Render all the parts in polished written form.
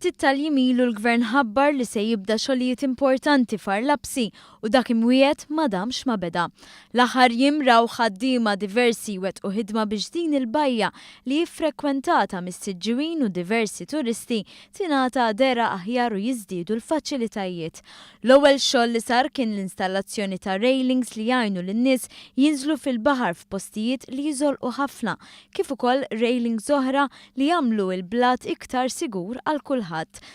Ftit tal-jiem ilu l-Gvern ħabbar li se jibda xogħlijiet importanti f'Għar Lapsi u dak imwiegħed ma damx ma beda. L-aħħar jiem raw ħaddiema diversi jwettqu ħidma biex din il-bajja li hi frekwentata mis-Siġġiwin u diversi turisti tingħata dehra aħjar u jiżdiedu l-faċilitajiet. L-ewwel xogħol li sar kien l-installazzjoni ta' railings li jgħinu lin-nies jinżlu fil-baħar f'postijiet li jiżolqu ħafna kif ukoll railings oħra li jagħmlu l-blat iktar sigur għal kulħadd,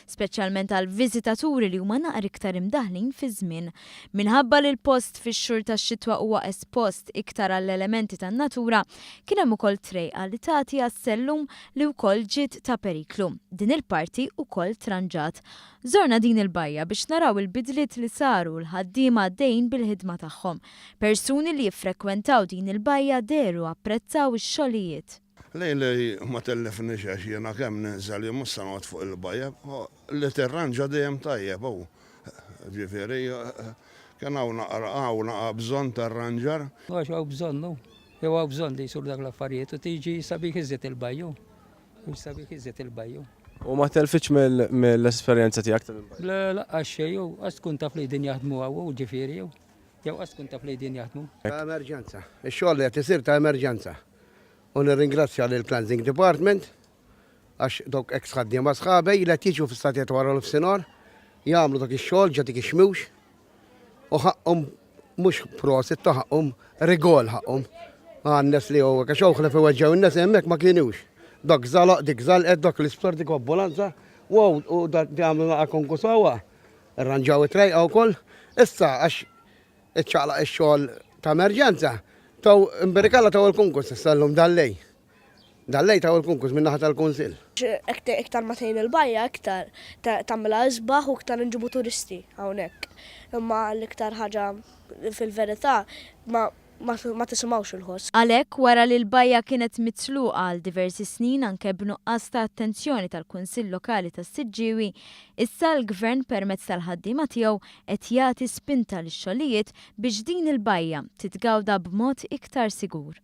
speċjalment għall-viżitaturi li huma naqra iktar imdaħħlin fiż-żmien. Minħabba li l-post fix-xhur tax-xitwa huwa espost iktar għall-elementi tan-natura, kien hemm ukoll trejqa li tagħti għas-sellum li wkoll ġiet ta' periklu. Din il-parti wkoll tranġat. Żorna din il-bajja biex naraw il-bidliet li saru u l-ħaddiema għaddejjin bil-ħidma tagħhom. Persuni li jiffrekwentaw din il-bajja dehru apprezzaw ix-xogħlijiet. Lejli ma tellifnix għax jiena kemm ninżel jien mhux se noqgħod fuq il-bajja. Li tirranġa dejjem tajjeb hu. Ġifieri kien hawn naqra hawn naqa' bżonn ta' rranġar. Għax hawn bżonn hu. Jew hawn bżonn li jsiru dak l-affarijiet u tiġi sabiħ iżjed il-bajju. Sabiħ iżjed il-bajju. U ma telfitx mill-esperjenza tiegħek tal-bajju? Le laqqas xejn hu, għax tkun taf li din jaħdmu hawn hu ġifieri hu. Jew għax tkun taf li din jaħdmu. Ta' emerġenza. Ix-xogħol li qed isir ta' emerġenza. U nirringrazzja lill-Cleansing Department għax dawk eks ħaddiema sħabej li qed jiġu fis-sagħtiet wara nofsinhar jagħmlu dak ix-xogħol ġa dik ix-xmux u ħaqqhom mhux prosit ta' ħaqqhom rigol ħaqqhom għan-nies li hawn għax hawn ħlef iweġġgħu in-nies hemmhekk ma kinux. Dak żalaq, dik żalqet, dak l-isptar, dik ambulanza, wow, u dak għamlu naqa' konku sewwa. Irranġaw it-trejqa wkoll. Issa għax iċċaqlaq ix-xogħol ta' emerġenza, taw imbirikalla taw il-konkus issa llum dal-lej. Dal-lej taw il-konkus min-naħa tal-Kunsill. Iktar ma tgħin il-bajja iktar tagħmilha isbaħ u iktar inġibu turisti hawnhekk. Imma l-iktar ħaġa fil-verità ma ma tisimgħux il-ħoss. Għalhekk, wara li l-bajja kienet mitluqa għal diversi snin anke b'nuqqas ta' attenzjoni tal-Kunsill Lokali tas-Siġġiewi, issa l-Gvern permezz tal-ħaddiema tiegħu qed jagħti spinta lix-xogħlijiet biex din il-bajja titgawda b'mod iktar sigur.